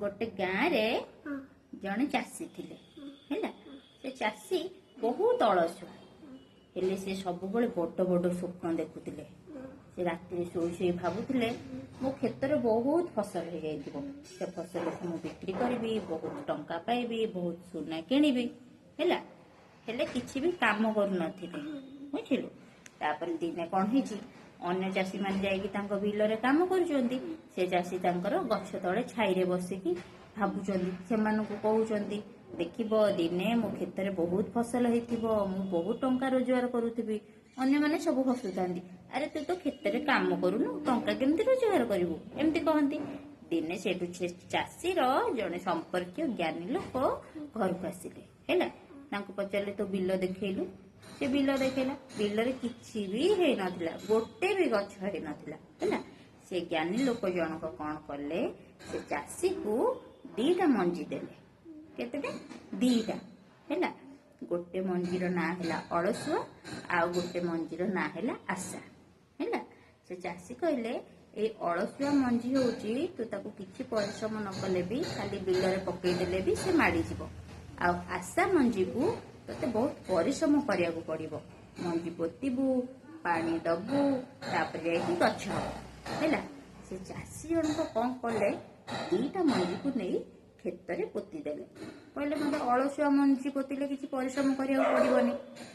ଗୋଟେ ଗାଁରେ ଜଣେ ଚାଷୀ ଥିଲେ, ହେଲା। ସେ ଚାଷୀ ବହୁତ ଅଳସୁଆ, ହେଲେ ସେ ସବୁବେଳେ ବଡ ବଡ ସ୍ୱପ୍ନ ଦେଖୁଥିଲେ। ସେ ରାତିରେ ଶୋଇ ଶୋଇ ଭାବୁଥିଲେ, ମୋ କ୍ଷେତରେ ବହୁତ ଫସଲ ହେଇଯାଇଥିବ, ସେ ଫସଲକୁ ମୁଁ ବିକ୍ରି କରିବି, ବହୁତ ଟଙ୍କା ପାଇବି, ବହୁତ ସୁନା କିଣିବି, ହେଲା। ହେଲେ କିଛି ବି କାମ କରୁନଥିଲେ, ବୁଝିଲୁ? ତାପରେ ଦିନେ କଣ ହେଇଛି, ଅନ୍ୟ ଚାଷୀମାନେ ଯାଇକି ତାଙ୍କ ବିଲରେ କାମ କରୁଛନ୍ତି, ସେ ଚାଷୀ ତାଙ୍କର ଗଛ ତଳେ ଛାଇରେ ବସିକି ଭାବୁଛନ୍ତି, ସେମାନଙ୍କୁ କହୁଛନ୍ତି, ଦେଖିବ ଦିନେ ମୋ କ୍ଷେତରେ ବହୁତ ଫସଲ ହେଇଥିବ, ମୁଁ ବହୁତ ଟଙ୍କା ରୋଜଗାର କରୁଥିବି। ଅନ୍ୟମାନେ ସବୁ ହସୁଥାନ୍ତି, ଆରେ ତୁ ତ କ୍ଷେତରେ କାମ କରୁନୁ, ଟଙ୍କା କେମିତି ରୋଜଗାର କରିବୁ? ଏମିତି କହନ୍ତି। ଦିନେ ସେଇଠୁ ସେ ଚାଷୀର ଜଣେ ସମ୍ପର୍କୀୟ ଜ୍ଞାନୀ ଲୋକ ଘରକୁ ଆସିଲେ, ହେଲା। ତାଙ୍କୁ ପଚାରିଲେ, ତୋ ବିଲ ଦେଖେଇଲୁ। ସେ ବିଲ ଦେଖେଇଲା। ବିଲରେ କିଛି ବି ହେଇନଥିଲା, ଗୋଟେ ବି ଗଛ ହେଇନଥିଲା, ହେଲା। ସେ ଜ୍ଞାନୀ ଲୋକ ଜଣକ କଣ କଲେ, ସେ ଚାଷୀକୁ ଦିଟା ମଞ୍ଜି ଦେଲେ। କେତେଟା? ଦିଟା, ହେଲା। ଗୋଟେ ମଞ୍ଜିର ନାଁ ହେଲା ଅଳସୁଆ, ଆଉ ଗୋଟେ ମଞ୍ଜିର ନାଁ ହେଲା ଆଶା, ହେଲା। ସେ ଚାଷୀ କହିଲେ, ଏଇ ଅଳସୁଆ ମଞ୍ଜି ହଉଛି ତୁ ତାକୁ କିଛି ପରିଶ୍ରମ ନ କଲେ ବି, ଖାଲି ବିଲରେ ପକେଇଦେଲେ ବି ସେ ମାଡ଼ିଯିବ। ଆଉ ଆଶା ମଞ୍ଜିକୁ ତତେ ବହୁତ ପରିଶ୍ରମ କରିବାକୁ ପଡିବ। ମଞ୍ଜି ପୋତିବୁ, ପାଣି ଦବୁ, ତାପରେ ଯାଇକି ଗଛ ହବ, ହେଲା। ସେ ଚାଷୀ ଜଣକ କଣ କଲେ, ଦିଟା ମଞ୍ଜିକୁ ନେଇ କ୍ଷେତରେ ପୋତିଦେଲେ। କହିଲେ, ମତେ ଅଳସୁଆ ମଞ୍ଜି ପୋତିଲେ କିଛି ପରିଶ୍ରମ କରିବାକୁ ପଡିବନି,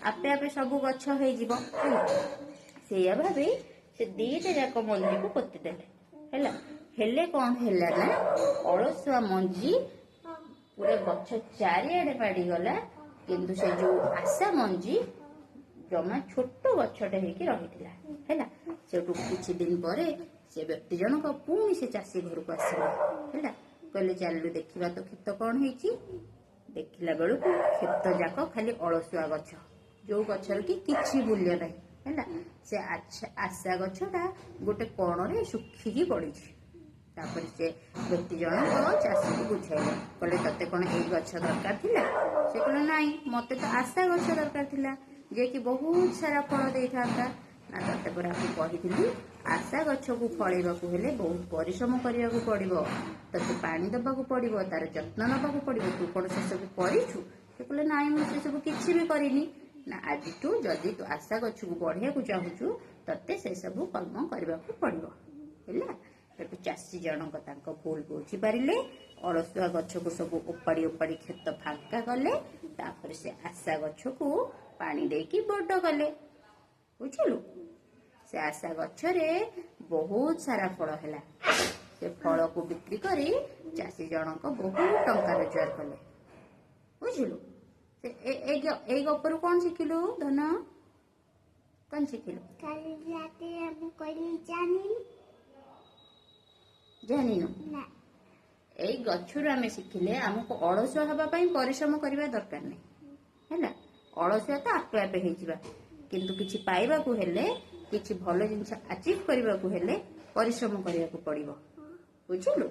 ଆପେ ଆପେ ସବୁ ଗଛ ହେଇଯିବ, ହେଲା। ସେଇଆ ଭାବି ସେ ଦିଟା ଯାକ ମଞ୍ଜିକୁ ପୋତିଦେଲେ, ହେଲା। ହେଲେ କଣ ହେଲା ନା, ଅଳସୁଆ ମଞ୍ଜି ପୁରା ଗଛ ଚାରିଆଡେ ମାଡ଼ିଗଲା, କିନ୍ତୁ ସେ ଯୋଉ ଆଶା ମଞ୍ଜି ଜମା ଛୋଟ ଗଛଟେ ହେଇକି ରହିଥିଲା, ହେଲା। ସେଠୁ କିଛି ଦିନ ପରେ ସେ ବ୍ୟକ୍ତି ଜଣକ ପୁଣି ସେ ଚାଷୀ ଘରକୁ ଆସିଲେ, ହେଲା। କହିଲେ, ଚାଲିଲୁ ଦେଖିବା ତ କ୍ଷେତ କଣ ହେଇଛି। ଦେଖିଲା ବେଳକୁ କ୍ଷେତ ଯାକ ଖାଲି ଅଳସୁଆ ଗଛ, ଯୋଉ ଗଛର କି କିଛି ମୂଲ୍ୟ ନାହିଁ, ହେଲା। ସେ ଆଶା ଗଛଟା ଗୋଟେ କଣରେ ଶୁଖିକି ପଡିଛି। ତାପରେ ସେ ବ୍ୟକ୍ତି ଜଣକ ଚାଷୀକୁ ବୁଝାଇଲେ, କହିଲେ, ତତେ କଣ ଏଇ ଗଛ ଦରକାର ଥିଲା? ସେ କହିଲେ, ନାଇଁ, ମତେ ତ ଆଶା ଗଛ ଦରକାର ଥିଲା, ଯିଏକି ବହୁତ ସାରା ଫଳ ଦେଇଥାନ୍ତା। ନା, ତତେ ପରା ମୁଁ କହିଥିଲି, ଆଶା ଗଛକୁ ଫଳେଇବାକୁ ହେଲେ ବହୁତ ପରିଶ୍ରମ କରିବାକୁ ପଡିବ, ତତେ ପାଣି ଦବାକୁ ପଡିବ, ତାର ଯତ୍ନ ନେବାକୁ ପଡିବ। ତୁ କଣ ସେସବୁ କରିଛୁ? ସେ କହିଲେ, ନାଇଁ, ମୁଁ ସେସବୁ କିଛି ବି କରିନି। ନା, ଆଜିଠୁ ଯଦି ତୁ ଆଶା ଗଛକୁ ବଢେଇବାକୁ ଚାହୁଁଛୁ, ତତେ ସେସବୁ କର୍ମ କରିବାକୁ ପଡିବ, ହେଲା। ସେଠୁ ଚାଷୀ ଜଣକ ତାଙ୍କ ଭୁଲ ବୁଝିପାରିଲେ। ଅଳସୁଆ ଗଛକୁ ସବୁ ଓପାଡି ଓପାଡି କ୍ଷେତ ଫାଙ୍କା କଲେ। ତାପରେ ସେ ଆଶା ଗଛକୁ ପାଣି ଦେଇକି ବଡ କଲେ, ବୁଝିଲୁ? ସେ ଆଶା ଗଛରେ ବହୁତ ସାରା ଫଳ ହେଲା। ସେ ଫଳକୁ ବିକ୍ରି କରି ଚାଷୀ ଜଣକ ବହୁତ ଟଙ୍କା ରୋଜଗାର କଲେ, ବୁଝିଲୁ? ସେ ଏଇ ଗପରୁ କଣ ଶିଖିଲୁ ଧନ? କଣ ଶିଖିଲୁ? କାଲି ରାତିରେ ମୁଁ କହିଲି, ଜାଣିନି। ଜାଣିନୁ? ନା। ଏଇ ଗଛରୁ ଆମେ ଶିଖିଲେ, ଆମକୁ ଅଳସୁଆ ହବା ପାଇଁ ପରିଶ୍ରମ କରିବା ଦରକାର ନାହିଁ, ହେଲା। ଅଳସୁଆ ତ ଆପେ ଆପେ ହେଇଯିବା, କିନ୍ତୁ କିଛି ପାଇବାକୁ ହେଲେ, କିଛି ଭଲ ଜିନିଷ ଆଚିଭ୍ କରିବାକୁ ହେଲେ ପରିଶ୍ରମ କରିବାକୁ ପଡିବ, ବୁଝିଲୁ?